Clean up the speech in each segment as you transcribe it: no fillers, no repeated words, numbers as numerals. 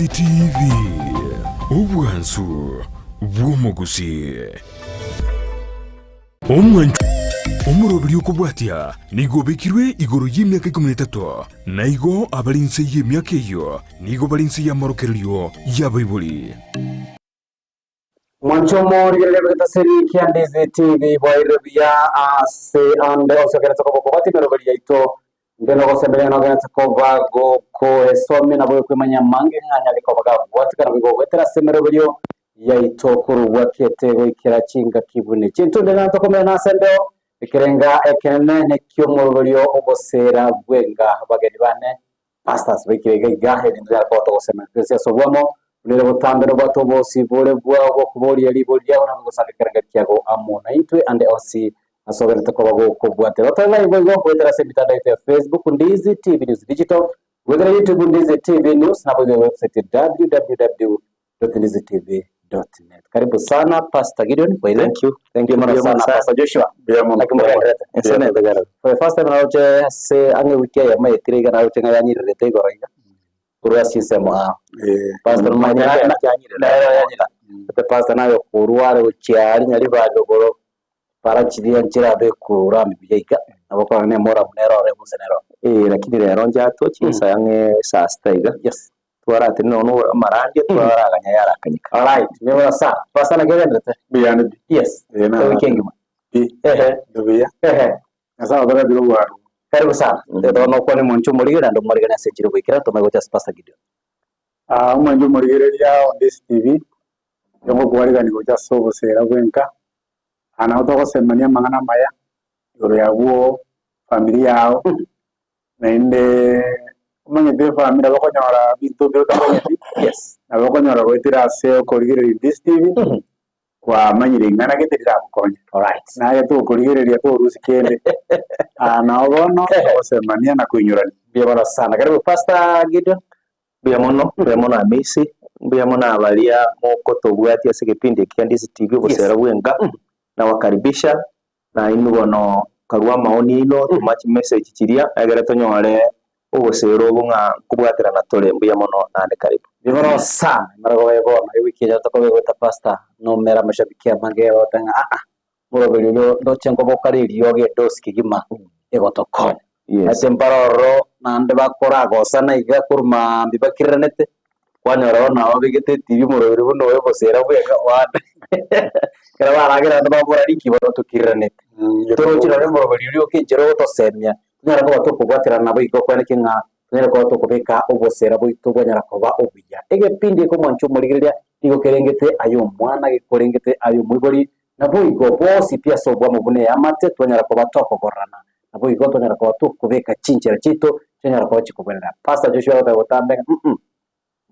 Ndizi TV, obwansu bw'omogusii. Omwanchwa omoroberi okobwatia nigo obekirwe igoro y'emiaka ikomi na etato, na igo abare inse y'emiaka eyio nigo bare inse y'amorokererio y'abaibori. Mwanche omorigereria bw'egetaseri kia Ndizi TV bwairire buya ase ande onsi ogenete koba okobwatia emeroberi yaito. Inde nogosemeria ng'a nogenete koba gokoesomia nabo gokwemanyia amange ng'a anyare koba gakobwatikana boigo goetera ase emeroberio yaito korwa kete goikera chingaki buna echi. Intwe inde natokomerana ase embeo ekerenga ekenene neki'omoroberio ogoseera bwenga abageni bane Pastors baikire iga iga erinde tonyare koba togosemeria twensi ase oboamo, buna ere botambe nobwate obosibore bwao bw'okoboria ribori riao na gosanga ekerengo kiago amo naintwe ande onsi ase ogenderete koba gokobwatera. Otore live boigo goetera ase emitandao yaito ya Facebook Ndizi TV News Digital, goetera YouTube Ndizi TV News naboigo ewebsite www.ndizitv.net. Karibu sana Pastor Gideon Bwaire. Thank you. Thank you mono Mbuya sana mono sana. Pastor Joshua. Mbuya mono. Naki mogendererete? Ense netegerete. For the first time naroche ase ang'e ewiki eyemo etire iga naroche ng'a yanyirerete igoro iga korwa ase chinsemo aa. Eh. Pastor nomanyete Manya na- yanyirerete. nere yanyirerete. Ete pastor naye okorwa are gochia aria Nyaribari rogoro para chiria nchirabe ekurami buya iga nabo okorora ng'a emoramu nere ore gose nere ore. Eh, lakini rero nchatwa chinsa ang'e saa sita iga. Yes. Twaratenena nonya na amarandia twaraganya yarakanyeka. Alright, mbuya sana. Pastor naki ogenderete? Mbuya ande pi. Yes. Eh, na- Ewiki engima. Pi. Ehe. Inde buya. Ehe. Nyasae otoretire obwarwa. Karibu sana. Mm. Tete bono okwane omonche omorigere naende omorigere ase enchera ogoikera tomanye gocha ase Pastor Gideon. Ah, omwancho omorigereria o Ndisi TV, nogokwarigania gocha ase obosera bwenka, aa nabo togosemania amang'ana amaya, igoro yabwo familia yao, Naende omanyete efamiri nabo okonyora ebinto mbire otamanyeti, Yes. nabo okonyora goetera ase okorigereria Ndizi TV, kwamanyire ing'ana gete riragokonye. Alright. Naye tokorigereria torusia kende, aa nabo bono ogosemania na koinyorania. Mbuya mono sana. Karibu Pastor Gideon. Mbuya mono, mbuya mono Amisi, mbuya mono abaria mokotobwatia ase egepindi eke kia Ndizi TV obosera bwenka, nawakaribisha Na inwe bono karue amaoni aino, toma chimessage chiria, egere tonyore obosera obo ng'a nkobwaterana tore. Mbuya mono naende karibu. Mbuya mono sana maragoba eye bono ewiki eye tokoba egoeta pastor nomera amashabiki amange egoteba ng'a aa moroberi oyo ndoche nkoboka reriogi edosi kegima egotokonya. Yes. Ase mpare ororo naende bakoragosana iga korwa maambia bakiriranete, kwanyora bono nabo babegete etibi omoroberi buna oyo obosera bweka oande ekero baragera naende babora riki bono tokiriranete. Toroche nonye omoroberi oria oka enchera ogotosemia, tonyare koba tokobwaterana nabo igo kwaneki ng'a tonyare koba tokobeka obosera bwaito bwanyara koba obuya. Egepindi eke omwancho omorigereria nigo kerengete aye omwana, gekorengete aye omoibori, naboigo bonsi pi ase obwamo buna eamate twanyara koba tokogorerana. Naboigo tonyara koba tokobeka chinchera chiaito chianyara koba chikobwenera. Pastor Joshua agoteba botambe ng'a mm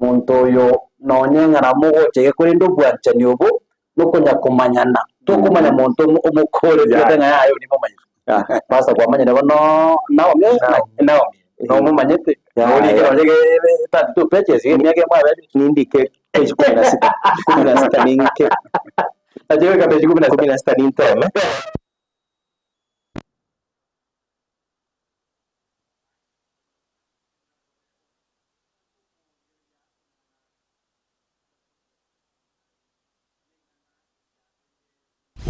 monto oyo nonye ng'a namogocha iga korende obwanchani obo nokonya komanyana, tokomanya monto omo omokoreti Yeah. ote ng'a yaya oyo nimomanyete. Pastor kwamanyire bono Naomi, Naomi. Naomi, nomomanyete, Yeah, orike yeah. nonye ge 32 pages iga emiaka emwabeire. Nindike page kumi na sita, kumi na sita ning'ike, Nachio goika page kumi na sita. kumi na sita ninteme.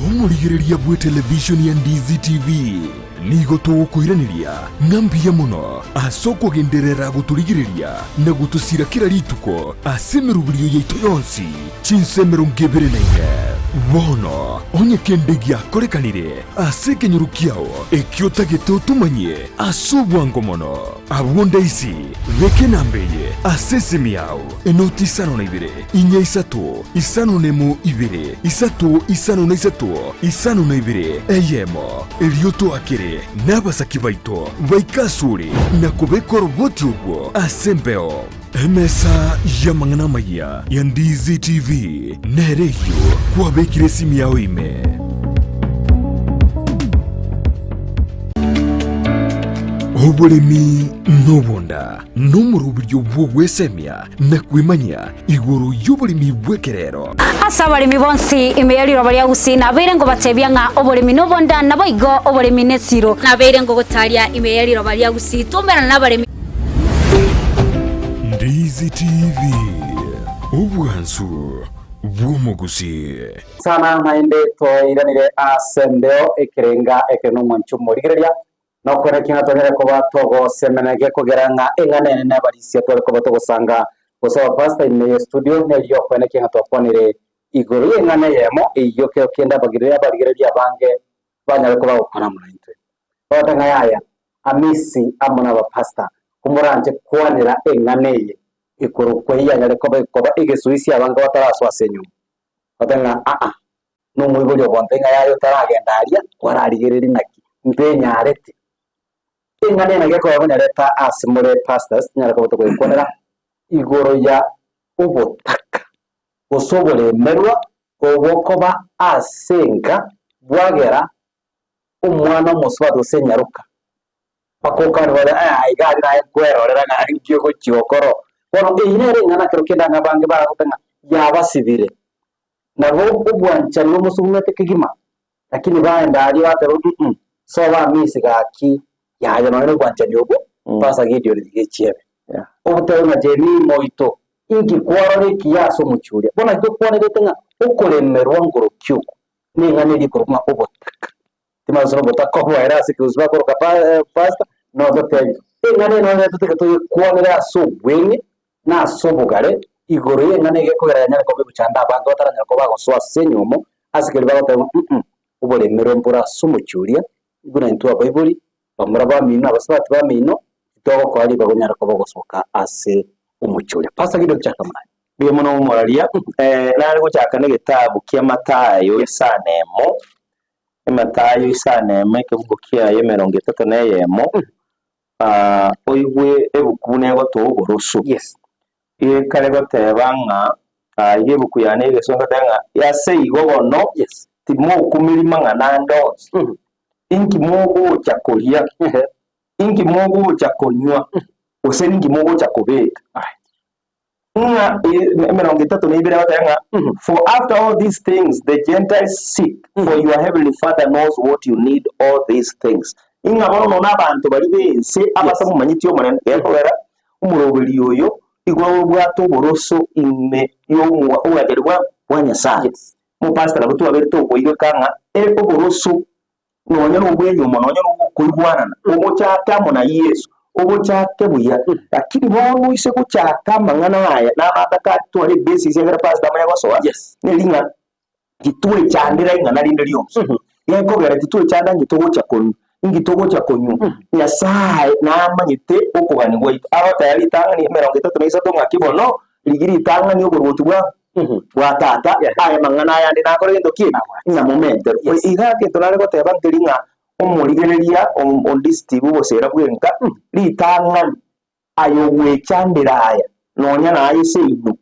Omorigereria bw'etelevishoni ya Ndizi TV nigo togokoiraneria ng'a mbuya mono ase okogenderera gotorigereria na gotosira kera rituko ase emeroberio yaito yonsi chinsa 24. Bono onye kende giakorekanire ase ekenyoro kiao ekio otagete otomanyie ase obwango mono, abwo ndaisi beka enamba eye ase esimi yao, enoti isano na ibere, inya isato, isano na emo ibere, isato isano na isato, isano na ibere, eyemo. Erio toakere nabasaki baito baike asore na kobeka oroboti obwo ase embeo. Emesa y'amang'ana amayia ya Ndizi TV nere eyio kwabekire esimi yao ime. Oboremi nobonda nomoroberio bw'ogwesemia na kwemanyia igoro y'oboremi bw'ekerero. Ase abaremi bonsi ime ye riroba ria Gusii nabeire ngobatebia ng'a oboremi nobonda, naboigo oboremi nesiro. Nabeire ngogotaria ime ye riroba ria Gusii, twaumerana nabaremi. Ndizi TV. Obwansu bw'omogusii. Sana naende twairanire ase embeo ekerenga eke nomwancho omorigereria, nokore ki ng'a twanyare koba togosemena gekogera ng'a eng'ana ene nabarisia tware koba togosanga gose abapastor ime ye studio neri yokoene ki ng'a twakwanire igoro y'eng'ana eyemo eyio kero kende abagire abarigereria abange banyare koba gokwana amo naintwe. Bagoteba ng'a yaya Amisi amo nabapastor komoranche kwanera eng'ana eye ekorokwa eyanyare koba ekoba egesuisi abange batarasoa ase enyomba. Bagoteba ng'a aa, nomoibori ogonte ng'a yaya otaragenda aria kwararigereria naki, mpenyarete. Eng'ana eye naki ekoba konyareta ase more pastors tinyara koba togoikwanera igoro ya obotaka gose oboremerwa obokoba ase enka bwagera omwana omosubati gose enyaroka bakokani bare eh iga aria naye nkwerorera ng'a nki ogochia gokora oo. Bono eyio nere eng'ana ekero kende ang'e abange baragoteba ng'a yabasibire, nabo obwanchani bomosugumete kegima, lakini baenda aria bateba mh soba amisi gaki yaya nonye na obwanchani obwo Pastor Gideon tiga echiebe. Obotebe ng'a Jemima oito inki kwarora ekiya ase omochie oria. Bono naki tokwanerete ng'a okoremerwa ngoroki oko neng'ana eria ekorokwa ng'a obotaka. Timanyeti gose nobotaka oboere ase ekegusii bakoroka pastor, nogotebia. Eng'ana eye nonye totagete toyekwanere ase obweng'e na ase obogare, igoro y'eng'ana eye gekogera yanyare koba egochanda abange bataranyara koba bagosoa ase enyomo, ase keria bagoteba ng'a mh, oboremerwa mbore ase omochie oria, buna intwe abaibori, bamura bamino, abasubati bamino, titogokoa ribaga onyare koba ogosoka ase omochie oria. Pastor Gideon chaka muna. Mbuya mono omoraria, nare gochaka negetabu kia Mathayo isano emo, Emathayo isano emo ekebugo kiaye emerongo etato na eyemo, oigwe ebuku buna egotoa oboroso. Yes. Gekare goteba ng'a iga ebuku yane egesongo egoteba ng'a ase igo bono Yes. timokumeria mang'ana ande onsi, inki mogocha koria, inki mogocha konywa, gose ninki mogocha kobeka. Ng'a emerongo etato na ibere egoteba ng'a for after all these things the Gentiles seek, for your heavenly Father knows what you need all these things. Ing'a bono nonya abanto baria b'ense abatamomanyeti Omonene, gekogera omoroberi oyo igo obwate oboroso ime y'obwanchani bwa bwa Nyasaye. Omopastor nabo twabeire tokoireka ng'a oboroso nonya nobw'enyomba, nonya nobw'okoigwanana, ogochake amo na Yeso, ogochake buya. Lakini bono oise gochaka amang'ana aya, namataka atware ebasis ekero pastor amanye gosoa, neri ng'a titwechandera ing'ana rinde rionsi. Gekogera titwechanda inki togocha konywa, inki togocha konywa, Nyasaye namanyete okogania gwaito. Agoteba ritang'ani emerongo etato na isato ng'aki bono, rigia ritang'ani oboruoti bwa bwa tata, aya amang'ana aya ande nakore gento ki? Ng'a momenterwe. Yes. Iga egento nare goteba nkeri ng'a omorigereria onde Steve obosera bwenka, ritang'ani aye ogwechandera aya nonya naye seino,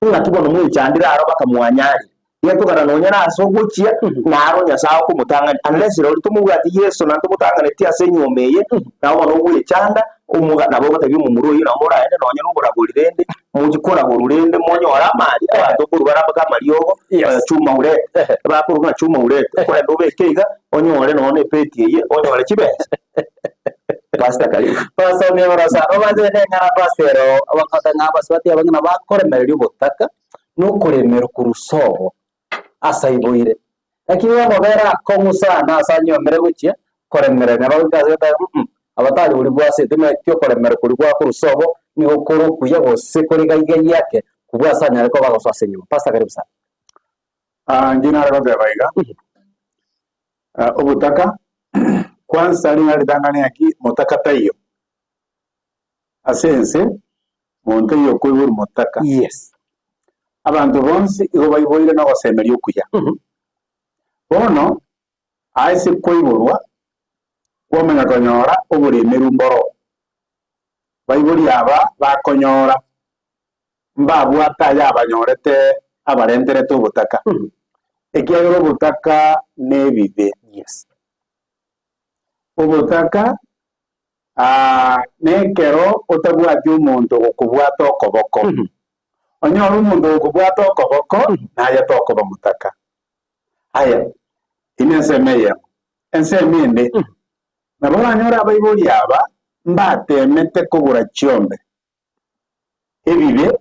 ng'aki bono mwechandere aro bakamwanyarire. Gekogera nonya nase ogochia naro Nyasae okomotang'ania unless rirorio tomobwati Yeso naende tomotang'aneti ase enyuomo eye, nabo bono ogwechanda omoga nabo ogotebia omomura oyio nabo moraende nonya na oboragori rende, mochie koragorwa rende monyore amari, abanto nkorwa bare mpaka amariogo chuma urete, bakorwa ng'a chuma urete, okorenda obeke iga onyore nonya na epeti eye onyore chibesa. Pastor karibu. Pastor Mioro sana obanche neng'ana pastor ero abakata ng'a abasubati abange nabo bakoremereria obotaka nokoremerwa korwa sobo ase aiboire. Lakini bono bere akong'u sana ase anyomire gochia koremereria nabo agoika ase agoteba mh abatari boria bwasete omanyete okoremerwa koria gwa korwa sobo nigo kore okuya gose kore gaigai ake kobua ase anyare koba agosoa ase enyomba. Pastor karibu sana. Inche nare goteba iga, obotaka, kwansa ring'ana ritang'ani ng'aki motaka taiyo, ase ense monto oyio okoiborwa motaka. Yes. Abanto bonsi igo baiboire na ogosemeria okuya. Bono aase koiborwa kwamanya konyora oboremeru mboro. Baibori aba bakonyora mbabwate aya abanyorete abarenterete obotaka, ekiagera obotaka nebibe. Yes. Obotaka Aa, nekero otabwati omonto ogokobwata okoboko. Onyore omonto ogokobwata okoboko, naye tokoba motaka. Aya, eye nensemo eyemo. Ensemo ende, nabo oranyore abaibori aba mbatemete kogora chiombe, ebibe.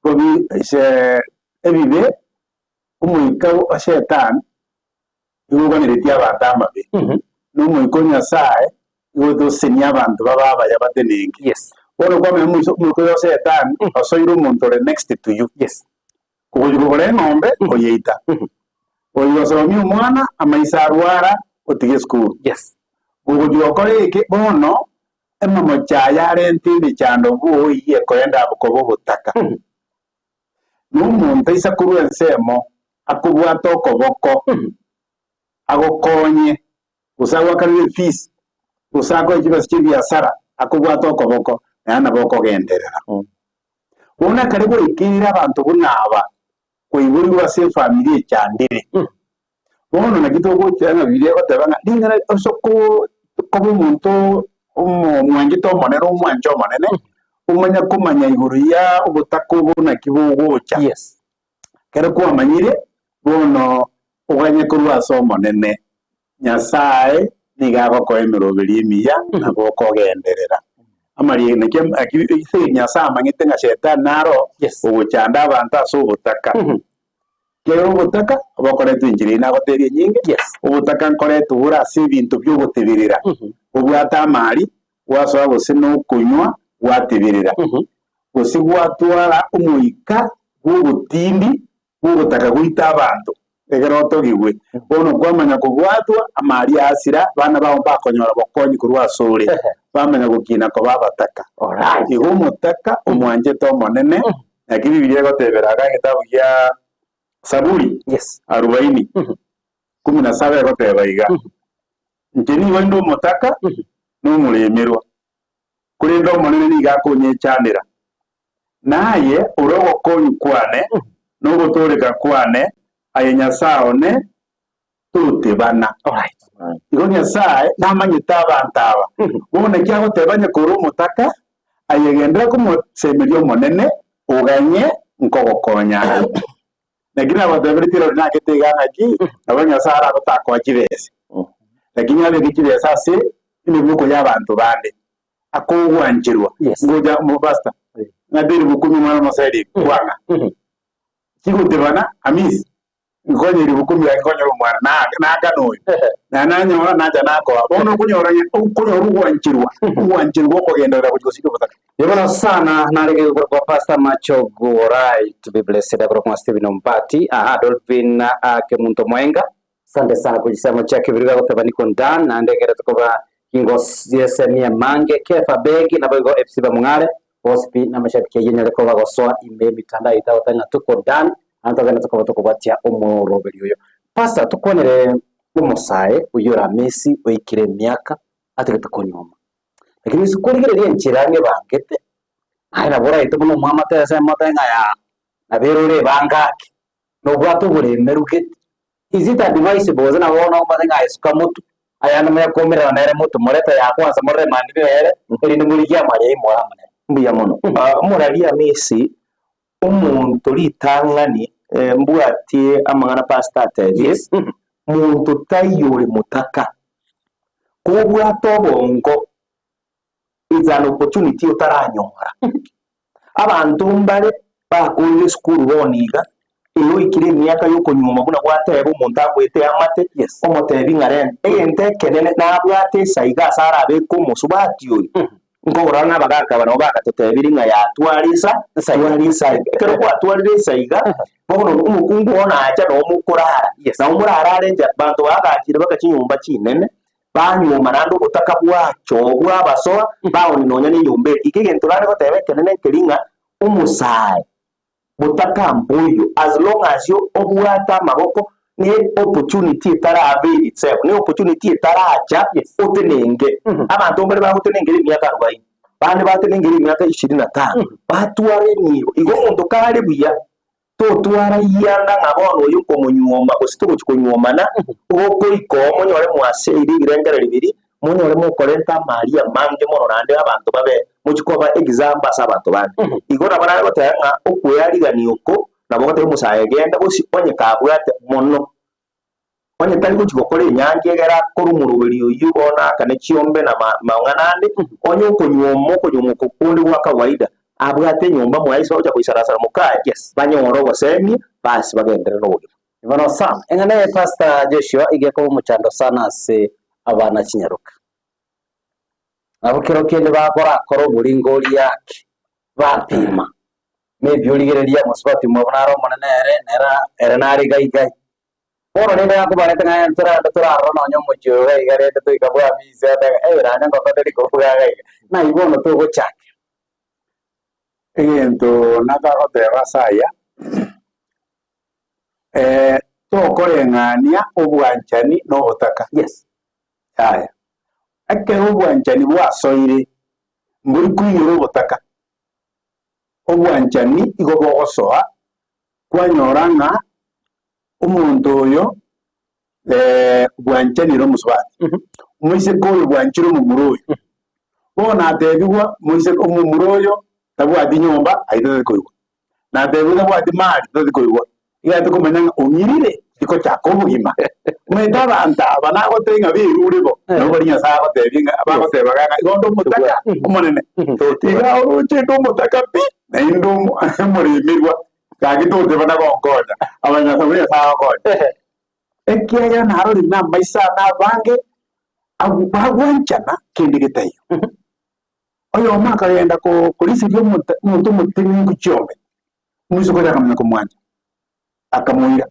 Gobi ase ebibe, omoika o Shetani nigo oganeretie abanto amabe, na omoika o Nyasae nigo otosesenia abanto babe abaya batenenke. Bono kwamanya omoiso omoika oyo o Shetani osoire omonto ore next to you. Ogochia kogora eng'ombe oyeita, ogochia gosomia omwana amaiso arwara otige esukuru, ogochia gokora eke bono Emamocho aya arente emechando bw'oyio ekoenda koba obotaka. Na omonto aisa korwa ensemo akobwate okoboko, agokonye, gose agoakanere efees, gose akoe chibesa chi'ebiasara, akobwate okoboko, naye nabo okogenderera. Bono ekero gwaikeire abanto buna aba, kwaiboirwe ase efamiri echandire, Bono naki togocha ng'a Bibilia egoteba ng'a ring'ana ase koba omonto omwanchete Omonene, omwanche Omonene, omanye komanya igoro ya obotaka obo naki bogocha. Ekero kwamanyire, bono oganye korwa ase Omonene, Nyasae nigo agokoa emeroberio emiya nabo okogenderera. Amarieta naki naki ase Nyasae amanyete ng'a Shetani naro ogochanda abanto ase obotaka. Kera obotaka bokoretwa enchera eye nagoteebia enyinge, obotaka nkoretwa bore ase ebinto bi'ogoteberera, obwate amari, gwasoa gose nokonywa gwateberera, gose gwatwara omoika bw'obotindi bw'ogotaka goita abanto, ekero otogigwe. Bono kwamanya kobwatwa amari aasira, abana bao mbakonyora bokonyi korwa asore, bamanya gokina koba abataka. Igo omotaka omwanchete Omonene, Naki Bibilia egotebera iga egetabu gia Saburi arubaini, kumi na saba egoteba iga, Inche nigo inde omotaka na omoremerwa, korende Omonene nigo akonyechandera. Na aye ore ogokonywa kwane na ogotooreka kwane, aye Nyasae one, totebana. Igo Nyasae namanyete abanto aba. Bono naki agoteba onye kore omotaka, aye genderera komosemeria Omonene, oganye nkogokonya are. Naki nagoteberetie rirorio nakete iga ng'aki, nabo Nyasae arabe takoa chibesa, lakini abeke chibesa ase emeboko y'abanto bande, akogwancherwa. Ngocha omopastor, ng'ate eribuku omwana omoseri kwang'a, chigotebana Hamisi. Nkonye ribuku mbiake nkonyore omwana, na- naakana oyo, na nanyora nacha nakoa. Bono okonyora ng'a okonyora ogwancherwa, ogwancherwa okogenderera gochia gosika obotaka. Yebono sana narenge gokora kwa Pastor Machogu alright be blessed akora kwa Stephen Ombati aha Dolphin Kemunto Mwenga Asante sana kochisemo chia kebiri gagoteba niko ndan naende ekere tokoba gingosiesemia mange Kefa Begi naboigo FC Bamong'are bonsi pi namashabiki ayio nyare koba gosoa ime emitandao yaito agoteba ng'a tuko done naende togende tokoba tokobwatia omoroberi oyo. Pastor tokwanere omosae oyio ore Amesi oikire emiaka atagete konyuoma lakini ase korigereria enchera ng'ebangete aye nabo oraete buna omwamate ase mote ng'a yaa nabo ere ore ebanga ake nobwate oboremeru gete Is it advisable gose nabo bono omanye ng'a aye suka motwe, ayande monya koumerana nere motwe, morete ya kwanza moremanie nere, erinde morigie amaria aye more amo nere. Mbuya mono. Omoraria Amisi, omonto ritang'ani mbwatie amang'ana pastor atebie, Yes. monto taiyo ore motaka, kobwate obongo it's an opportunity otaranyora. Abanto mbare bakorire esukuru bono iga, ere oikire emiaka yokonyuoma buna gwateba omonto agoete eamate, omotebi ng'a renta. Egento ekenene nabwate esaiga ase arabeke omosubati oyo, nkogorora ng'a abagaka aba nabo bagatotebirie ng'a yatwara esa, twara esaiga. Ekero gwatwarire esaiga, bono omokungu oo nacha noo mokorara, nabo morarare nchara. Abanto bagachire baka chinyomba chinene, Banyuoma naende obotaka bwachoo bwabasoa, baonia nonya nenyomba eria. Iga egento nare goteba ekenene nkeri ng'a omosae botaka mboiyo as long as obwate amaboko ne opportunity etara avail itself, ne opportunity etaracha otenenge. Abanto mbare bagotenengera emiaka arubaini, bande batenengere emiaka ishirini na tano, batwara enibo. Igo omonto kare buya Totwara iyanga ng'a bono oyo nkomonyuoma, gose togochia konyuomana, gokoika oo monyore mwaseire ebirengererio biria, monyore mokorenta amari amange mono naende abanto babe mochie koba example ase abanto bande. Igo nabo nare goteba ng'a okwearigania oko nabo goteba omosae genda bosio onye kabwate mono. Onye tari gochia gokora enyangi egere akore omoroberi oyio bono aakane chiombe na mang'ana ande, onye okonyuoma okonyuoma oko konde gwa kawaida, Abwate enyomba mwaye ase bagocha koisarasara mokaye, Yes. banyore obosemia, basi bagenderere nobogima. Bono sana, eng'ana eye Pastor Joshua iga ekoba omochando sana ase abana chinyaroka. Nabo kero kende bakorakora oboringori ake, bapima, maybe origereria mosubati omwabo nare omonene ere, nere ere nare iga iga. Bono rende gakobarete ng'a ntorande torarora nonye omochie oyo iga iga rende toika bwamisa ande eh nonye engoko teri kobuga iga iga. Nai bono togochakera. Egento natagoteba ase aya, tokoreng'ania obwanchani na obotaka. Yes. Yaya. Ekero obwanchani bwasoire, mbori koinyora obotaka. Obwanchani igo bogosoa, kwanyora ng'a omonto oyo bwanchanire omosubati, omoiseke oyo bwanchire omomura oyo. Bono natebigwa moiseke omomura oyo tabwati nyomba aye tatari koigwa, natebigwa tabwati mali tatari koigwa, iga tokomanya ng'a ong'irire tikochaka obogima. Omanyete abanto aba nagotebia ng'a berure bo, nabo baria Nyasae agotebia ng'a bagotebaga ng'a igo onde omotaka omonene, iga oroche inde omotaka pi, naende omo omoremerwa, gaki toteba nagonkonya, abanyasa buna Nyasae agokonya. Ekiagera narorire namaiso ane abange abwo bagwanchana kende getaiyo. Oyomo akagenda ko korisiria omonto omonto omotenenku chiombe, omoiseke oria akamanya komwancha, akamoira,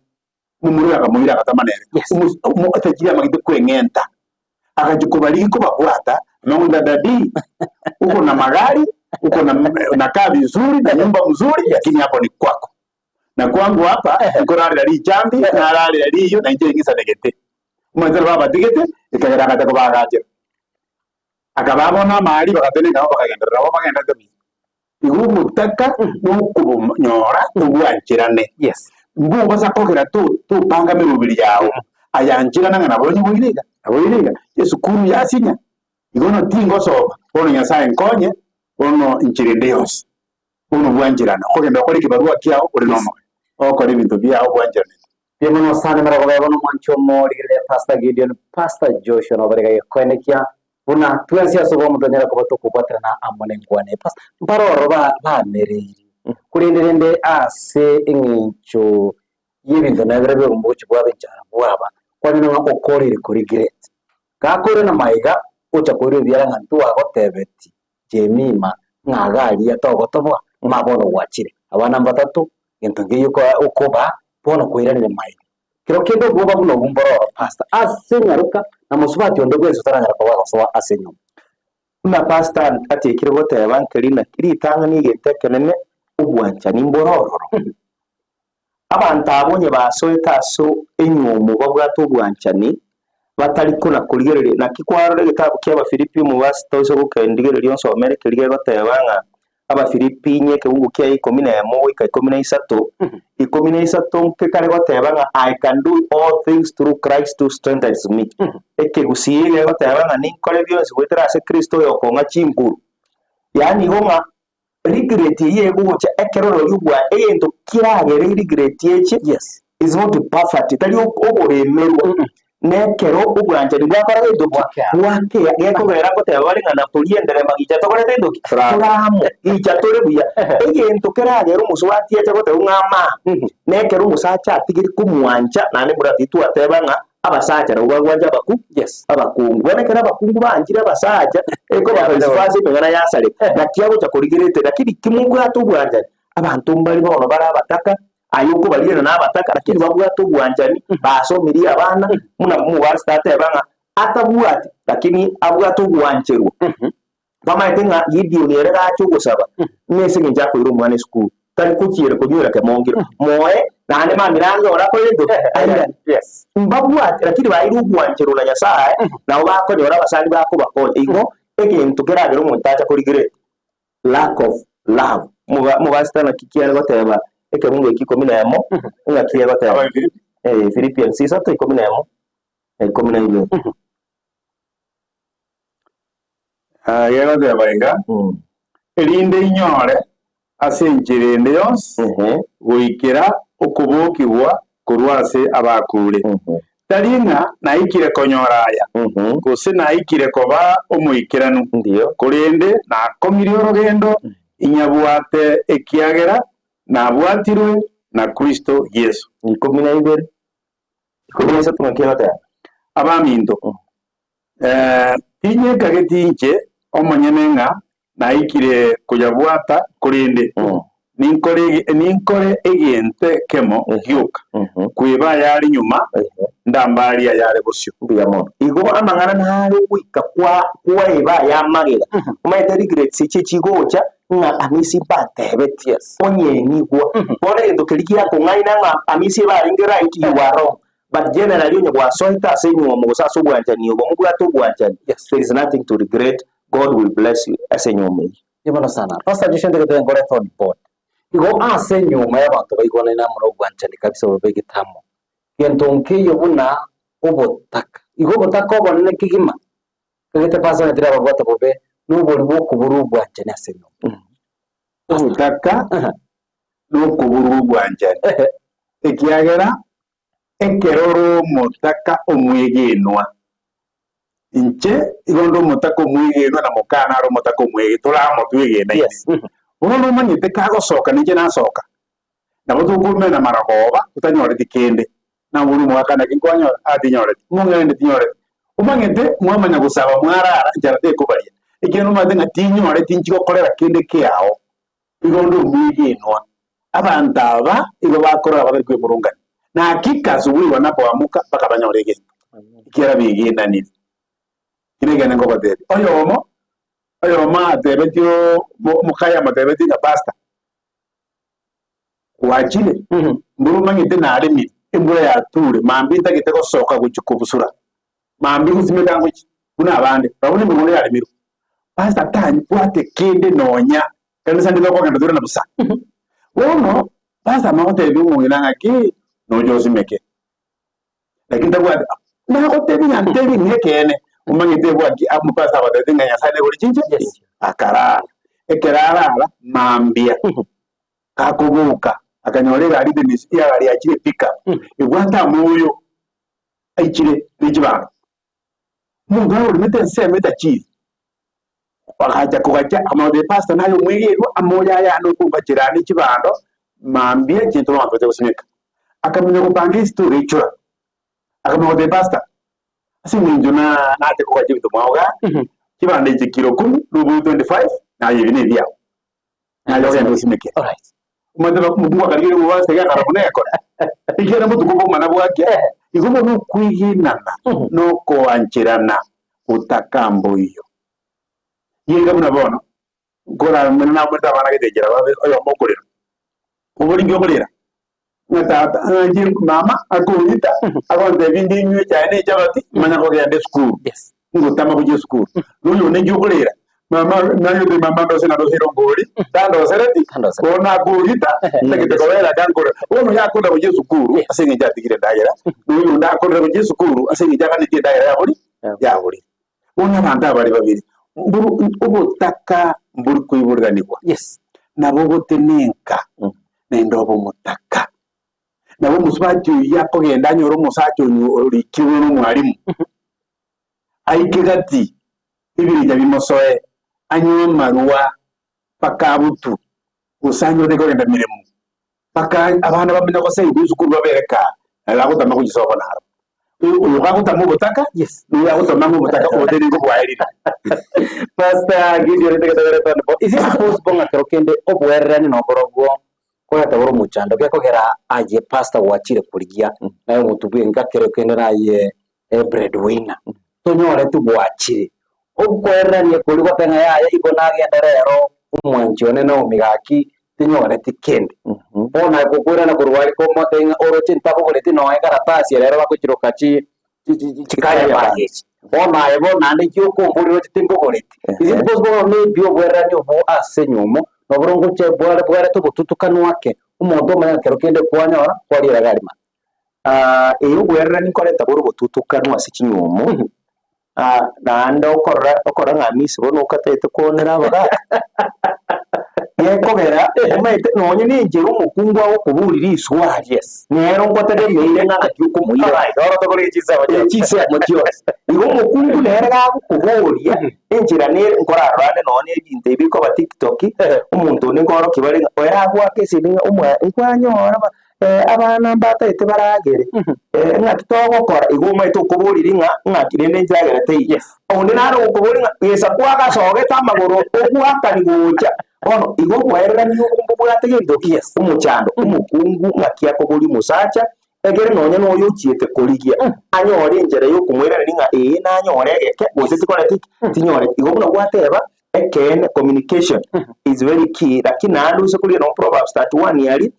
omomura oyo akamoira agatama nere. Yes. Omo- omo- otachiri amagete kweng'enta, agachia kobarigia kobabwata, amang'ana daddy, uko na magari, uko na unakaa vizuri na nyumba mzuri, lakini hapo ni kwako. Na kwangu hapa, nkorarera richambi, nararera riiyo, na inche ning'isanegete. Omanyete nabo abatigete, ekagera agacha kobaagachera. Akabaa bono amari, bagatenenka nabo bakagenderera nabo bagenderete buya. Igo omotaka nokobonyora obwancherane. Yes. Mbobasa kogera to- topanga meroberi yao, ayancherana ng'a nabo onye boire iga, nabo oire iga, esukuru yasinya, igo bono tingosoma, bono Nyasaye nkonye, bono inchera ende yonsi. Bono bwancherana, okogenda gokora ekebarua kiao ore na omoyo, ogokora ebinto biao bwancheranete. Mbuya mono sana emerogo bebo nomwanchi omorigereria Pastor Gideon, Pastor Joshua nabo bare gaiga koenekia buna twensi ase obomo tonyare koba tokobwaterana amo nenkwana eye. Pastor, mpare ororo ba bamereirie korende rende ase eng'encho y'ebinto nabire biobomo gochia bwaba enchara bwaba kwanyora ng'a okorire ko regret. Gakoirana maiga ocha koirwa ebiara ng'a ntwagotebeti Jemima, ng'a iga aria togotoboa, ng'a bono gwachire. Abana mbatato, gento nkeiyo okobaa, bono kwairanire maiga. Kero kende obwoba buna obwo mboro oro, Pastor, ase nyaroka na mosubati onde bwensi otaranyara koba agosoa ase enyomba. Buna pastor atekire goteba nkeri naki ritang'ani egento ekenene obwanchani mboro ororo. Abanto abwo onye basoete ase enywomo babwate obwanchani, batari kona korigereria. Naki kwarora egetabu kia Abafilipi omobasito ase ogokendigereria onsomere keria gegoteba ng'a Abafilipi inye ekeungu kia ikomi na emo goika ikomi na isato, ikomi na isato nkekare goteba ng'a I can do all things through Christ who strengthens me. Ekegusii gegoteba ng'a ninkore bionsi goetera ase Kristo oyokong'a chinguru. Yaani igo ng'a Regret eyio egocha ekero orori obwa egento kiragere regret eche Yes. is not poverty tari oboremerwa nekero obwanchani bwakora gento ki? Bwakea. Bwakea gekogera ngoteba bare ng'a nakoria enderema gicha tokorete gento ki? Toramo. Toramo gicha tore buya. Egento keragere omosubati ache goteba ng'a amaa nekero omosacha atigire komwancha naende mborati twateba ng'a Abasacha nabwo bagwancha abaku Yes. abakungu. Bono ekero abakungu banchire abasacha, ekoba vice versa emeng'ana yasareka. Naki agocha korigerete, lakini kimobwate obwanchani, abanto mbare bono bare abataka, aye okobariera na abataka, lakini babwate obwanchani, basomirie abana, buna omopastor ateba ng'a atabwati, lakini abwate ogwancherwa. Bamaete ng'a Gideoni ere gacha ogosaba, nese engencho akoira omwana esukuru, tari kochiera konywera kemongiro. Moe, naende mambia nange ore akore gento ki? Airane. Yes. Mbabwate, lakini baeirwe ogwancherwa na Nyasae, nabo bakonyora abasani bakobakonya. Igo, egento keragere omonto acha korigereria, lack of love. Moba mobasita naki kiare goteba ekebungo eki ikomi na emo, ng'aki egoteba? Abafilipi. Eh, Philippians isato ikomi na emo, na ikomi na ibere. Ah, gegoteba iga, Erinde inyore ase enchera ende yonsi goikera okobokigwa korwa ase abakure. Tari ng'a naikire konyora aya, gose naikire koba omoikeranu, Ndiyo. korende nakong'irie orogendo, Inyabwate ekiagera nabwatirwe na Kristo Yeso. 12 13 ng'aki egoteba. Abaminto, tinyekageti inche omonyene ng'a naikire koyabwata, korende ninkore ninkore egento ekemo gioka, kweba ayare nyuma, ndambarie ayare bosio. Mbuya mono. Igo amang'ana nare ogoika kwa kwaeba aya amagega. Omanyete regrets echi echigocha ng'a Amisi mbantebetie onyenigwa. Bono egento keria giakong'aina ng'a Amisi ebe arenge right you are wrong. But generally onye gwasoete ase enywomo gose ase obwanchani obo mobwate obwanchani there is nothing to regret God will bless you ase enywomo eyio. Mbuya mono sana. Pastor Joshua ntagete nkorete on board. Igo ase enywomo y'abanto baigwanaine amo na obwanchani kabisa obobegete amo. Gento nkeiyo buna obotaka. Igo obotaka obonene kegima, ntagete pastor onye tari ababwate bobe, nobori bw'okoborwa obwanchani ase enywomo. Obotaka nokoborwa obwanchani, ekiagera ekero ore omotaka omwegenwa, inche igo nde omotaka omwegenwa na mokana are omotaka omwege tore amo twegenaine. Yes. Bono omanyete kagosoka ninche nasoka, nabo tokomena marogoba totanyoreti kende, nabo buna omogaka naki nkwanyora? Ah tinyoreti, omong'ina tinyoreti. Omanyete mwamanya gosaba mwarara enchara tekobaria, ekiagera omanyete ng'a tinyoreti nchigokorera kende kiao. Igo onde omwegenwa. Abanto aba igo bakorora batari kwemurungania, na hakika asubuhi wanapoamuka mpaka banyore egento, ekiagera begenanire. Eki nekeene nkogotebia, oyomo oyomo atebetie oo mokaye amotebetie ng'a pastor, gwachire, mbura omanyete naremire, embura yature, mambia ntagete gosoka gochia kobusura, mambia gosimeka ngochia buna abande, barabwo nemegondo yaremirwe. Pastor tanyebwate kende nonya, kanisa ndire okogenda tore na bosa. Bono pastor amagotebia omong'ina ng'aki noche osimeke, lakini tabwati nagotebia ng'a ntebi ng'a ekeene, omanyete bwaki amo pastor agotebetie ng'a Nyasaye naigure chinche akarara. Ekero arara mambia gakoboka akanyora egari Dennis egari yachire epickup ebwate amoyo aichire ne chibando. Omonto naro orimete ensemo etachiri, agacha kogacha akamanya pastor naye omwegerwa amoyo aya ande okongachera ande chibando mambia chinto abanto bacha gosimeka. Akamanya gopanga estori eichora, akamanya gotebia pastor, ase eng'encho na nache kogacha ebinto mwao igaa, chibando echi kilo kumi, noboe 25, naye ebi nebiao. Naye ogende osimeke. Alright. Omanyete omokungu akarigereria omobasi iga akarora buna egekora. Ekiagera botuko bomana bwakia, igo bono okwegenana na okoancherana gotaka mboiyo. Iga buna bono, nkoramenye namoete abana gete enchera babe oyomo okorera, oboringi okorera, ng'a tata ng'a inche mama akong'ita, agontebia ndinywe echae na echabati, manya kogenda esukuru. Yes. Ngotama gochia esukuru. Na oyonde inki okorera, mama nagete mama ndose narosire erongori, tandosereti, Tandosereti. bono nakogita, ntagete kobera gankore. Bono yakorera gochia esukuru ase eng'encho atigire endagera, na oyonde akorera gochia esukuru ase eng'encho aganetie endagera yabori yaborire. Bono abanto aba bare babere, mboro obotaka mbori koiboreranigwa, Yes. nabo ogotenenka naende obe omotaka. Nabo omosubati oyio akogenda anyore omosacha oyo orikirwe na omwalimu, aike gati, ebirecha bimosoe, anywe amarwa mpaka abutwe, gose anyore kogenda meremo, mpaka abana bamenye gosaigwa esukuru babere kaa, naye agotama gochia sobo naro. Oyo oyo gagotama obotaka, Yes. na oyo agotama ng'a obotaka obote nigo bwaerire. Pastor Gideon Ntegetegerete onde bo. Is it possible ng'a kero kende oboererani noborobwo koreta bore omochando gekogera aye pastor gwachire korigia naye omonto bwenka kero kende naye breadwinner tonyoreti gwachire okoererania koria goteba ng'a yaya igo nagenda rero omwanchi one Naomi gaki tinyoreti kende. Bono naye gokoirana korwa aria komotebia ng'a oroche ntabogoreti nonya ekaratasi ere ero bagochiroka chi chikaya baggage. Bono aye bono naende inki okomboria oroche timbogoreti. Is it possible ng'a maybe oboererani obwo ase enyiomo noboro ngoche bware bwarete obotutukanu ake, omonto omanye ng'a kero kende kwanyora kwariera gari mara. Ee oboererani nkoreta bore obotutukanu ase chinywomo, naende okorora okorora ng'a Hamisi bono okataete koonera abagaka. Gekogera omanyete nonye na enchera omokungu agokoboria riswari, Yes. nero ngotegemeire ng'a naki okomoira. Alright, oro tokore chinsemo Eh, chionsi. chinsemo chionsi. Igo omokungu nere gagokoboria, enchera nere nkorarora ande nonye ebinto ebi bikoba tiktok, omonto onde nkorokia bare ng'a oyo agoaka esimi ng'a omwa nkwanyora ba abana mbatagete baragere, ng'aki togokora? Igo omanyete okoboriri ng'a ng'aki rende enchagera teiyo. Yes. Onde nare ogokoboria ng'a gesa kwagasogete amagoro ogoakani gocha, bono igo oboererani obo mbobwate gento ki? Yes. Omochando, omokungu ng'aki akoboria omosacha, ekere nonye na oyo ochiete korigia, anyore enchera ya okomoiraneria ng'a ee nanyore egeke gose tikoreti ki? Tinyoreti. Igo buna gwateba, ekeene communication is very key, lakini naende ase korigia nonye Proverbs 31 aria,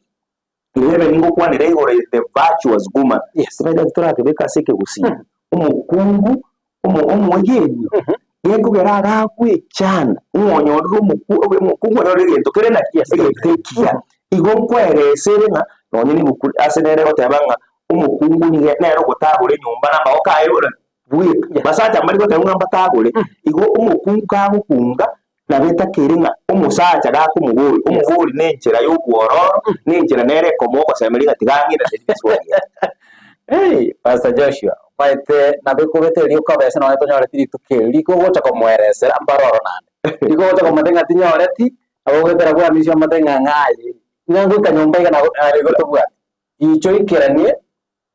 11 ngokwanera igoro ya the virtuous woman. Yes. Timanyeti naki torakebeke ase ekegusii. Omokungu omo- omoegenwa, gekogera agagwechanda, ng'a onyorire omoku- omokungu onyorire egento kere naki? Yes. Egento ekiya. Igo nkoeresa ere ng'a nonye na ebuku ase nere egoteba ng'a omokungu nigo nere ogotagora enyomba na amaboko aye buna bweka. Yes. Basacha mbari goteba ng'a mbatagore, igo omokungu kagokunga Nabo etakeire ng'a omosacha gakomoboria, omoborie nenchera y'obwororo, nenchera nere ekomoa ogosemeria ng'a tiga ang'ina neri riswali eri. Hey, Pastor Joshua, omanyete nabo ekobete erio okobesa nonya tonyoreti rituko eri, riko ogocha komoeresera mbaroro naende. Riko ogocha komotebia ng'a tinyoreti, nabo ogoetera bwamisia omotebie ng'a ng'a aye, ng'a ngoika nyomba iga nabo naro igo tobwati. Inche oikeranie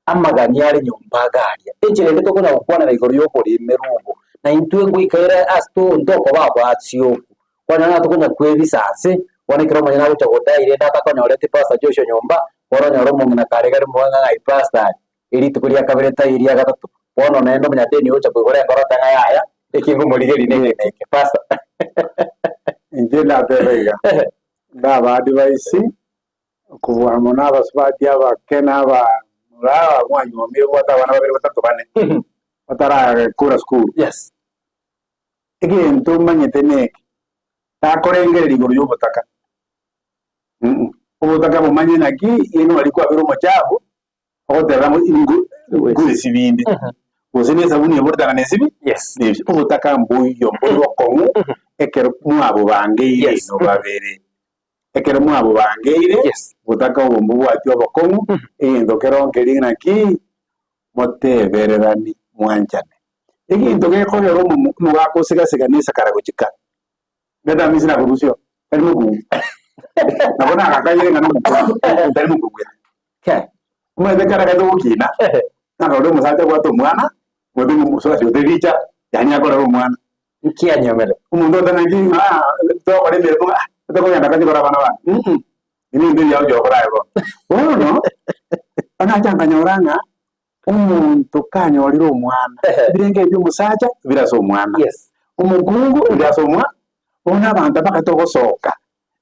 amagani are nyomba iga aria. Enchera ende tokonya gokwanera igoro y'oboremeru obo, na intwe ngoika ere ase to ntokoba abatsioku. Kwanyora ng'a tokonya kwebisa ase, bono ekero omonyene agocha godai rende atakonyoreti Pastor Joshua nyomba, bono onyore omong'ina kare gare moyo ng'a ng'ai Pastor aye, erituko ria kabere taiyo eria gatato, bono naende omonyadeni ogocha koigora enkoro oteba ng'a yaya, eki ngomorigeria neke na eke. Pastor. Inche ndatebe iga, ndaba advice Kobua mono abasubati abake na abamura aba mwanyuomire obwate abana babere batato bane, batarakora sukuru. Yes. Egento omanyete neke, takorengereria igoro ya obotaka mh, obotaka bomanye naki ere nari kwabera omochafu, ogoteba ng'o ingo nkoesibinde, gose na esabuni eboretana na esibi Yes. na ebi. Obotaka mboiyo mbori bokong'u ekero mwabobangeire Yes. inwe babere. Ekero mwabobangeire, Yes. obotaka obo mbobwati obokong'u, egento kero nkeria naki motebererani mwanchane. Egento gekogera omomo omogaka osigasega na esakara gochika, Ng'etamisi nakorusia oo, tari mokungu. Nabo nagakaire ng'a nomokungu, tari mokungu yaya. Okay. Omanyete ekero agachete gokina, nakarora omosacha abwate omwana, ote omosubati ote richa, yaani akorera omwana. Nkianyomere. Omonto otang'aki ng'a tokora emeremo ng'a tokogenda kache kora abana bane mm, ebinto ebi agochia gokora aye bono. Bono, nacha nkanyora ng'a omonto kanyorire omwana, ebirengererio bia omosacha bire ase omwana, Yes. omokungu bire ase omwana, bono abanto mpaka togosoka,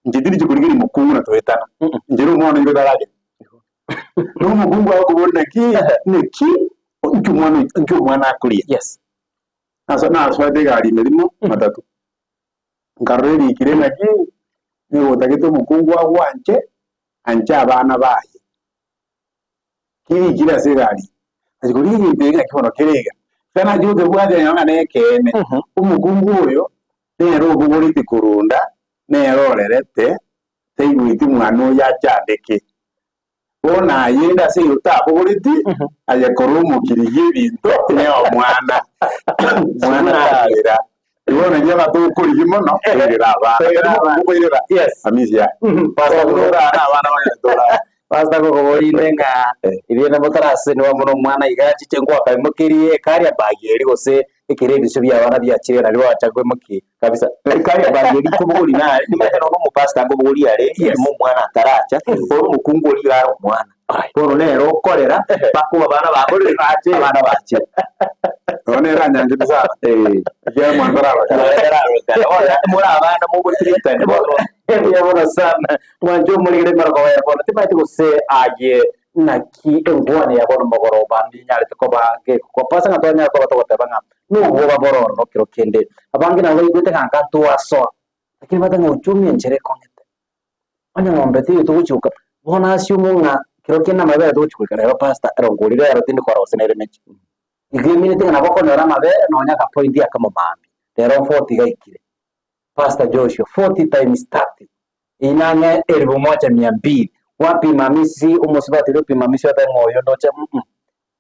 inche tindi chikorigeria mokungu na toetana, inche na omwana oito taragenda. Na omokungu agokoboria naki, naki, nki omwana oito nki omwana akoria. Yes. Naso nasoete egari ime rimo matatu, nkarora erikire ng'aki, nigo otagete omokungu agwanche, anche abana baye. Kirikire ase egari, achi korigia egento eke ng'aki bono kere iga. Ekero nachia gokebwatia nyora ng'a nekeene, omokungu oyo, nere obogoreti korunda, nere orerete, taigweti mwana oyo achandeke. Bono ayende ase eyio otabogoreti, aye korwa omokirigia ebinto ne omwana. Mwana tarera. Igo naki abatokorigia mono, toirera abana. Toirera abana. Okoirera Yes. amisi aya. Pastor Torara na abana banyare torara. Pastor gokoboria inde ng'a riria motaraseniwa mono omwana iga achiche ngoakaimokerie ekaria bag eria gose ekero ebisio bia abana biachire nario gwacha koimokia kabisa. Ekaria bag eria nkobogoria nare, nimanyete nonya omopastor nkobogoria are, Yes. nyuma omwana ataracha, bono omokungu oria iga are omwana. Bono nere okorera mpaka abana bakorire ki? Abana bachire. Nonya nere anyanchete sana, ekiagera mwana tararokana. Mwana tararokana. Bono more abana mogotiritani bono. Mbuya mono sana, mwanche omorigere emeroko ya bono, timanyeti gose aye naki engwane ya bono mogoroba ninyarete koba ngekwa pasa ng'a twanyara koba togoteba ng'a nobwoba bororo kero kende. Abange nabo baigwete ng'a nka twasoa, lakini bateba ng'a uchumi enchera ekong'ete. Onye ng'ombe teiyo togochioka, bono ase omong'a kero kende amabere togochia goika rero pastor ero ngorire ero tindi korora gose nere mechi. Igo emineti ng'a nabo okonyora amabere nonya agapoint akamo mambia, rero forty gaikire. Pastor Joshua, forty times 30. Eyio nang'e elifu moja mia mbili. Gwapima Hamisi, omosubati oria opima Hamisi oteba ng'a oyo ndoche mm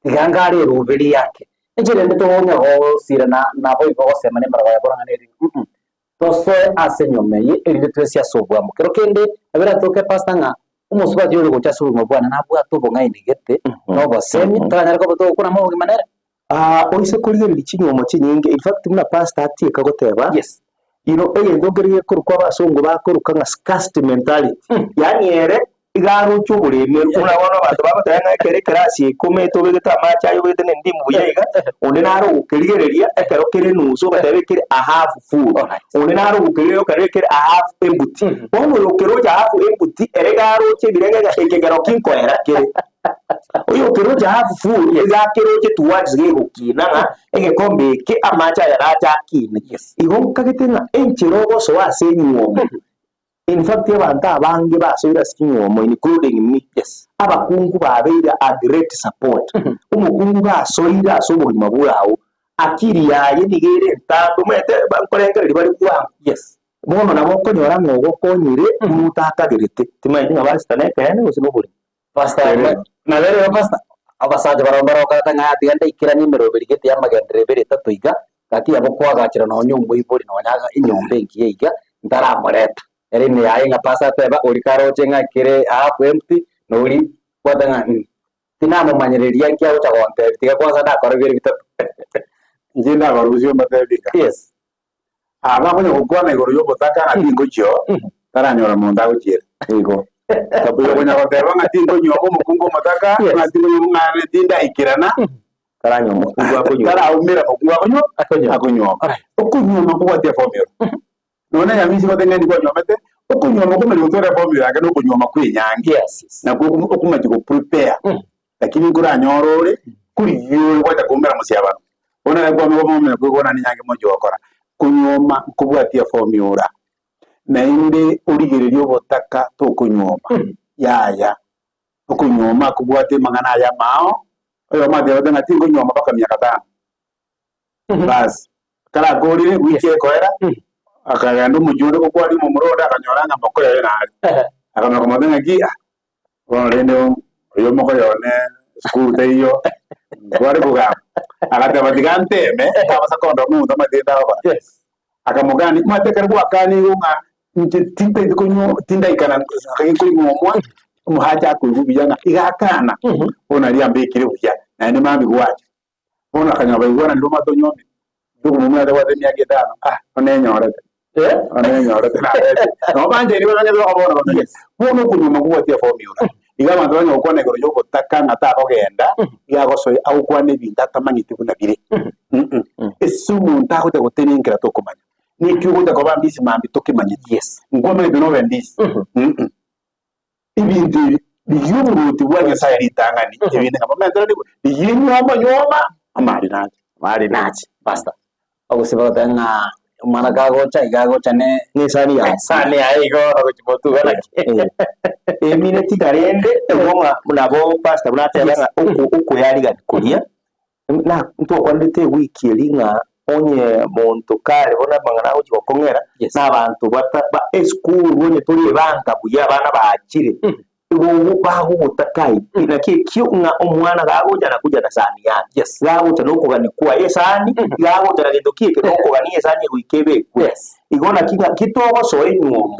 tiga ngare eroberi yake. Enchera ende tokonya gosira na naboigo gosema nemerago ya bono ng'a neri mm tosoe ase enyomba eye erinde twesie ase obwamo. Kero kende nabo eratoke pastor ng'a omosubati ore gocha ase obogima bwane nabwate obong'aini gete na obosemi toranyare koba togokwana amo obogima nere. Oise korigereria chinyuomo chinyinge, in fact buna pastor atieka goteba, Yes. you know, egento nkere gekorokwa abasongo bakoroka ng'a scarcity mentality, yaani ere iga aroche oboremeru, buna bono abanto bagoteba ng'a ekero ekerasi ikomi tobegete amache aye obegete na endimu buya iga, onde nare ogokerigereria ekero kere enusu ogateba ekere a half full, Alright. onde nare ogokerigereria ekero ekere a half empty. Bono oyo okeroche half empty, ere iga aroche ebirenge ng'a eke kero ki nkoera kere. Oyokeroche half full iga akeroche towards gegokina ng'a egekombe eke amache aya nache akine. Igo nkagete ng'a enchera ogosoa ase enywomo, in fact abanto abange basoire ase chinywomo including me, abakungu babeire a great support. Omokungu gasoire ase obogima bwao, akili yaye nigo ere entambe, omanyete nkorengereria bare bwango. Bono nabo okonyora ng'a ogokonyire buna otakagerete, timanyeti ng'a pastor nekeene gose noborimo. Pastor, nabere igo pastor, abasacha barabwo mbarokorete ng'a tiga ndaikeranie emeroberi gete y'amagenderero ebere etato iga, gati yabo koagachera nonya omoibori nonya enyomba engiya iga, ntaramoreta. Ere ime yaye ng'a pastor ateba oria karoche ng'a kere half empty, na oria kwata ng'a tinamomanyereria nki agocha gontebia, tiga kwanza ndakore bibere bitato. Inche ndabarusie mbatebi iga. Yes. Aba akonya gokwana igoro y'obotaka ng'a tingochia oo, taranyora monto agochiera. Igo. Oyo okonya goteba ng'a tinkonyuoma omokungu omotaka, Yes. ng'a tinkonyuoma ng'a ere tindaikerana, Taranywa omokungu akonyuoma. taraumera mokungu akonywa Akonyuoma. akonyuoma. Alright. Okonyuoma nkobwatia eformula. Nonya nyamisi gote ng'a ndikwanyuomete, okonyuoma okomanya gotwara eformula yake na okonyuoma kwa enyangi. Yes. Nakwo okomachi go prepare. Lakini nkoranyore ore korigia ore gwacha koumera mosiabano, bono ere kwame komomera kwegona nenyangi mochie gokora. Konyuoma nkobwatia formula, naende origererie obotaka tokonyuoma, yaya. Okonyuoma kobwate amang'ana aya amao, oyomo atebete ng'a tinkonyuoma mpaka miaka tano, bas, karakorire ewiki ekoera, akagenda omochie onde gokwania omomura onde akanyora ng'a mokoyo oye nare, akamanya komotebia ng'aki ah. Bono rende oyo omokoyo one esukuru teiyo, tware kogamba, agateba tiga nteme, ntabasa kondora omonto amanyete gento agokora. Akamokania, omanyete ekero gwakanigwe ng'a inche tintagete konywa tindaikana ake konywa omwa, omosacha akoigwa buya ng'a iga akana, bono aria ambekire buya, naende mambia gwacha. Bono akanyora baigwananire omanyete onyuomire, okomomanya tabwate emiaka etano, ah onenyorete, onenyorete narete. Nabo banchaine bamenyete baka bono bamenyete. Bono okonyuoma nkobwatia eformula. Iga abanto banyare gokwana igoro ya obotaka ng'a takogenda, iga agosoa agokwana ebinto atamanyeti buna bire. Ase omonto agocha gotenenkera tokomanya, neki ogocha koba mbisi mambia tokemanyeti. Nkwamanyete nobe mbisi? Ebinto ebi rigia oboruoti bwa Nyasae ritang'ani, ebinde ng'a bamenteranigwe, rigia enyuoma nyuoma, amari nache. Amari nache, pastor. Ogosiba goteba ng'a omwana kagocha iga agocha ne Nesani yaye. esani yaye igo ogochi motuga naki. Emine tiga rende igo ng'a nabo pastor buna ateba ng'a oko- okoyarigani koria, na ntokwanete ewiki eria ng'a onye monto kare bono amang'ana agochi gokong'era, Yes. na abanto bata ba esukuru onye tori ebanga buya abana baachire, igo ogo bagogotaka aye pi naki ekio ng'a omwana gagocha nakuja na sahani yake. Yes. Gagocha na okogania kwaye esahani, gagocha na gento ki eke na okogania esahani egoika ebekwe. Yes. Igo naki ng'a ki togosoa enywomo,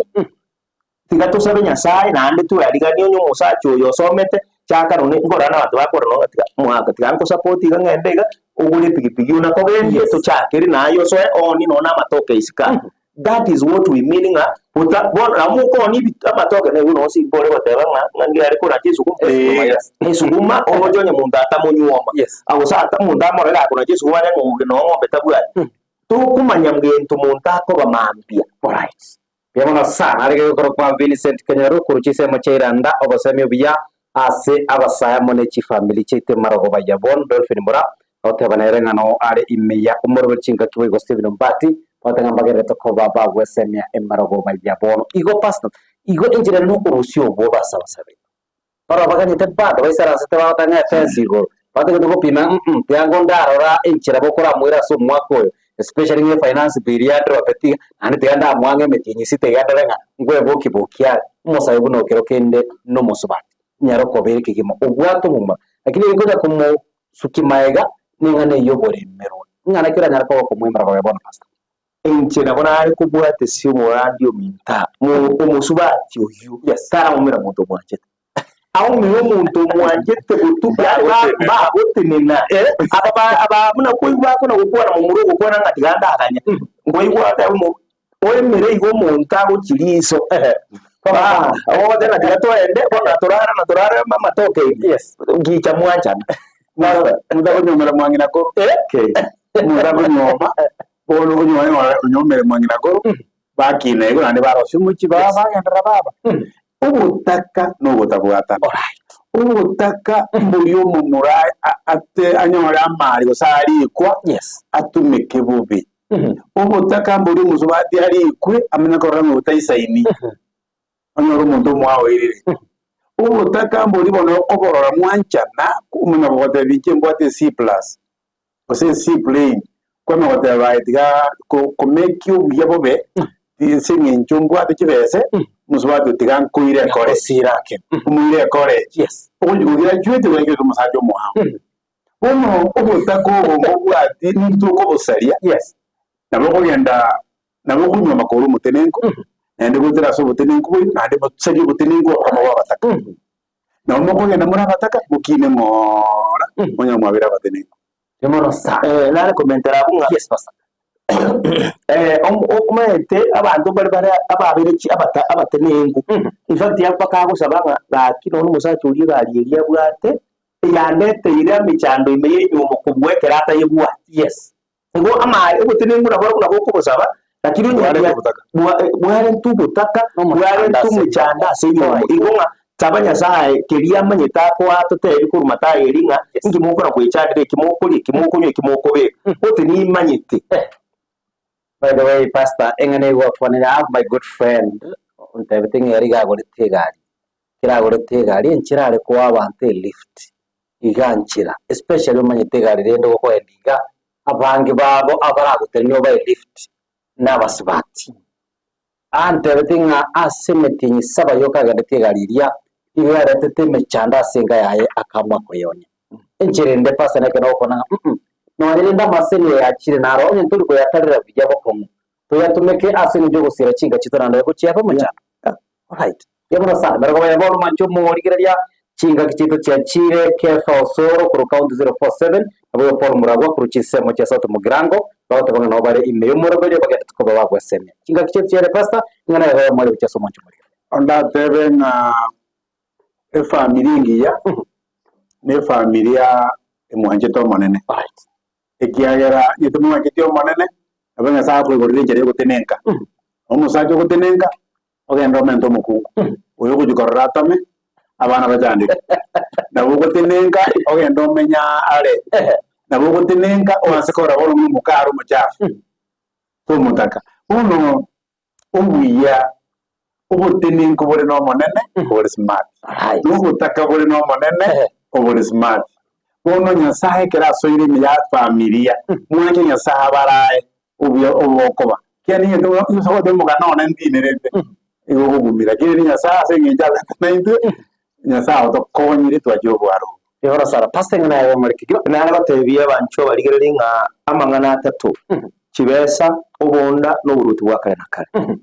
Tiga tosabe Nyasae naende tweariganie onye omosacha oyo osomete, chaka nonye nkorora na abanto bakorora nonya tiga omogaka tiga nkosapoti iga ng'ende iga, ogore epigipigi ona kogendie tochakere naye osoe oonie nonye amatoke isiko aa. That is what we mean ng'a ota bono nabo mokoonia ebi amatoke naigwe nonye simba ore goteba ng'a ng'a ngiya are konacha esuguma, esuguma oroche onye monto atamonyuoma, gose ata omonto amorore gakonacha esuguma are ng'o nonye ng'ombe tabwati, tokomanya gento monto akoba mambia. Alright. Mbuya mono sana are gekorokwa Vincent Kenyaru korwa chisemo chia Iranda obosemi obuya ase abasae amo ne chifamiri chiaito emarogoba ya bono Dolphin Mura agoteba nere ng'a noo are ime ya omoroberi chingaki boigo Stephen Ombati bagoteba ng'a mbagererete koba bagwesemia emarogoba ya bono igo Pastor igo enchera ere nokorusia obwoba ase abasae baito Barabwo baganyete bado baisaransete bagoteba ng'a efensi igoro, batagete gopima mm tiango ndarora enchera bokoramoira ase omwaka oyo, especially ng'a efinance bill yadropeti iga, naende tiga ndamoa ng'a emetienyi sita iga ndore ng'a Nkwebokia bokia are, omosae buna okero kende nomosubati, nyare okoba ere kegima, obwate omomura. Lakini eri nkonya komosukia maega, neng'ana eyio oboremerwa. Ing'ana ki oranyare koba okomoemera koba bono pastor? Inche nabo nare kobwata ase omorandi ominto aa, mo- omosubati oyio, Yes. taraumera monto omwanchete. Aumire omonto omwanchete botuko, yaani ba- bagotenena, aba ba- aba buna koigwa bakona gokwana momura ogokwana ng'a tiga ndaganye, nkoigwa ateba omo oemere igo omonto agochia riso, ogoteba ng'a tiga toende, bono natorara natorara amatoke ime, Yes. gicha mwanchana. Motagonyomera mwang'ina koro. Okay. Motagonyoma, bono onyore ng'a onyomere mwang'ina koro, bakina igo naende barosia omochie baba bagenderera baba. Obotaka na ogotabwatana. Obotaka mbori omomura ate anyore amari gose arikwa, Yes. atumeke bobe. Obotaka mbori omosubati arikwe amanye korora ng'a otaisaini, onyore omonto omoaoirire. Obotaka mbori bono okoborora mwanchana, omanya kogotebia inche mbwate C plus, gose C plain, kwamanya goteba aye tiga ko- komekia obuya bobe, ase eng'encho mbwate chibese, omosubati oyo tiga nkoire ecollege. Gosira ake. Omoire ecollege. Yes. Ogochi gograduate goikire omosacha omoao. Bono obotaka obo mbobwati ninki tokobosaria, Yes. nabo okogenda nabo okonywa amakoro omotenenku, naende goetera ase obotenenku boino, naende mosarie obotenenku obokama bwa abataka. Nabo mokogenda more abataka, mokine ng'oora, monyare mwabere abatenenku. Mono sana. Eh, nare komentera abwo ng'a Yes, pastor. Omanyete abanto mbare bare ababere chi abata abatenenku. In fact bakagosaba ng'a gaki nonya omosacha oria egari eria abwate, eyandeteire emechando ime ya enyiomo kobua ekero atayebwati. Yes. Igo amaye obotenenku nabo nabo okobosaba, lakini onye Bwarente obotaka. bwarente obotaka, Nomochando bwarente ase omochando ase enyiomo. Igo ng'a saba Nyasaye keria amanyete akoa totebi korwa Mathayo eria ng'a inki mokona goechandera eki mokoria, eki mokonywa, eki mokobeka. Gose nimanyete. By the way, Pastor, eng'ana eyio gwakwanire, I have my good friend, ontebete ng'a ere iga agorete egari. Ekero agorete egari, enchera are koa abanto elift, iga nchera, especially omanyete egari rende okoenda iga, abange babo abaragotenenia obae lift, na abasubati. Antebete ng'a ase emetienyi saba yoka agendetie egari eria, igo yaretete emechando ase enka yaye akaamua koyeonia. Enchera ende pastor neke nogokwana ng'a mm nonye rende amaseni aya achire naro onye ntori koyatarera buya bokong'u, toyatumeke ase eng'encho yogosiera chinka chiaito naende gochiaba omochando. Alright. Mbuya mono sana. Mereko baye bono mwanche omorigereria chingaki chiaito chiachire Kefa Osoro korwa county 047 naboigo Paul Muragwa korwa chinsemo chia South Mugirango bagoteba ng'a nabo bare ime y'omoroberio bagenderete koba bagwesemia. Chingaki chiaito chiaire Pastor ing'ana yago y'omoerio gochia ase omwancho omorigereria. Ondatebe ng'a efamiri engiya na efamiri ya emwanchete Omonene. Alright. Ekiagera onye timomwancheti Omonene, nabo Nyasae akoigorera enchera y'ogotenenka. Omosacha ogotenenka, ogende omente omokungu, oyo ogochia korora atame, abana bachandeke. Nabo ogotenenka, ogende omenye are, nabo ogotenenka oanse korora bono buna omoka are omochafu, tomotaka. Bono obuya obotenenku bore na Omonene obore smart, na obotaka bore na Omonene obore smart. Bono Nyasae ekero asoire ime ya familia, mwanche Nyasae abarae obuya obokoba. Kiagera nigo gose goteba omogano one ntinerete, igo okogumia. Lakini riria Nyasae ase eng'encho abete naintwe, Nyasae otokonyire twachia obwaro obo. Igoro Sara, Pastor ing'ana yaye omoriki kio. Nare gotebia abanchwa barigererie ng'a amang'ana atato, chibesa, obonda, na oboruoti bwa kare na kare.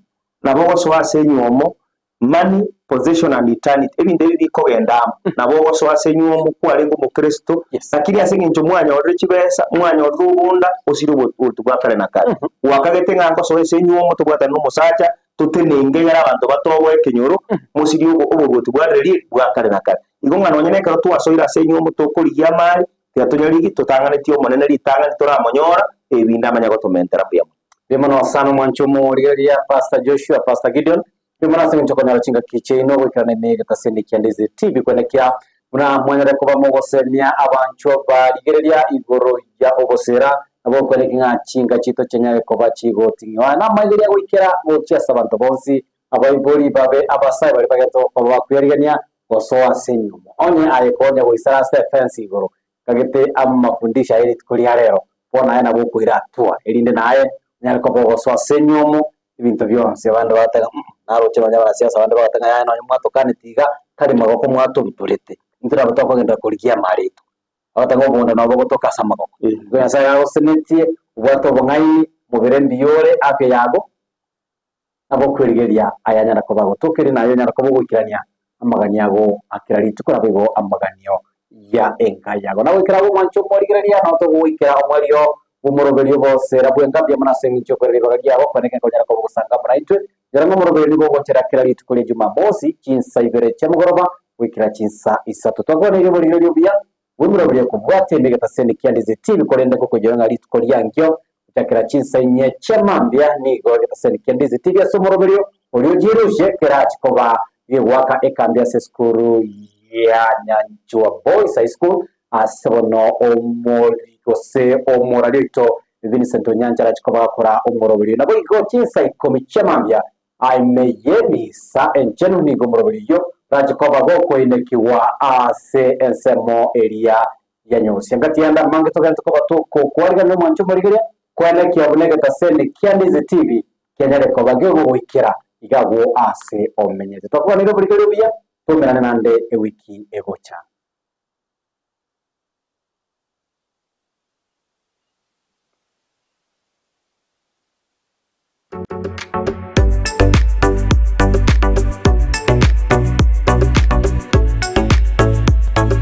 Nabo ogosoa ase enywomo, money, possession and eternity, ebinto ebi bikogenda amo. Nabo ogosoa ase enywomo kwarenge omokristo, lakini ase eng'encho mwanyorire chibesa, mwanyorire obonda, osire oboruoti bwa kare na kare. Gwakagete ng'a ngosoa ase enywomo tobwatane na omosacha, totenenge egere abanto batoboe ekenyoro, mosirie oboruoti bwa riria bwa kare na kare. Igo ng'a nonye nekero twasoire ase enywomo tokorigia amari, tiga tonyarigie totang'anetie Omonene ritang'ani toramonyora, ebinde amanye gotomentera mbuya mono. Mbuya mono sana omwancho omorigereria Pastor Joshua, Pastor Gideon, mbuya mono ase eng'encho okonyora chingaki chiaino goikerana ime egetaseni kia Ndizi TV kwenekia buna mwanyare koba mogosemia abanchwa barigereria igoro ya obosera nabo okwenekia ng'a chinka chiaito chianyare koba chigoting'iwa namaigeria goikera gochia ase abanto bonsi abaibori babe abasae baria bagete gokoba bakwerigeria gosoa ase enyuomo. Onye aye konya goisara ase efensi igoro, kagete amafundisho aye rituko ria rero, bono aye nabo okoira hatua, erinde naye onyare koba ogosoa ase enyuomo. Ebinto bionsi abande bagateba ng'a naroche nonye abanasiasa bande bagateba ng'a yaya nonye mwatokaneti iga, tari magoko mwatobutorete, intwe nabo tokogenda korigia amare aito. Bagateba ng'a obonda nabo bogotoka ase amagoko. Igo Nyasaye agosenetie, obwate obong'aini, mobere mbuya ore, afya yago, nabo okwerigeria aya anyara koba agotokeire na aye onyara koba ogoikerania amaganio ago a kera rituko naboigo amaganio ya enka yago. Nagoikera agwo omwancho omorigereria nao togoikera omwerio bw'omoroberio bosera bw'enka mbuya mono ase engencho y'okorera ribaga riago kwane ekengo onyara koba ogosanga amo naintwe. Inyora ng'a omoroberio nigo ogochera kera rituko ria Jumamosi chinsa ibere chiamogoroba goikera chinsa isato. Twakwaneirie oborigereria obuya Bw'emeroberio kobwatia emegetaseni kia Ndizi TV korende gokoinyora ng'a rituko riankio gochakera chinsa inye chia mambia nigo egetaseni kia Ndizi TV ase omoroberio oria ojirusie kerachi koba gegoaka ekambi ase esukuru ya Nyanchwa Boys High School ase bono omori gose omorari oito Vincent Onyancha arachi koba gakora omoroberio. Naboigo chinsa ikomi chia mambia Ime y'emisa enchenu nigo omoroberi oyio orache koba gokoinekigwa ase ensemo eria ya nyusia. Engaki yande amange togente koba tokokwarigania omwancho omorigereria, koenekia buna egetaseni kia Ndizi TV kianyare koba gegogoikera iga agwo ase omenyete. Twakobanirie oborigereria obuya, toumerane naende ewiki egocha.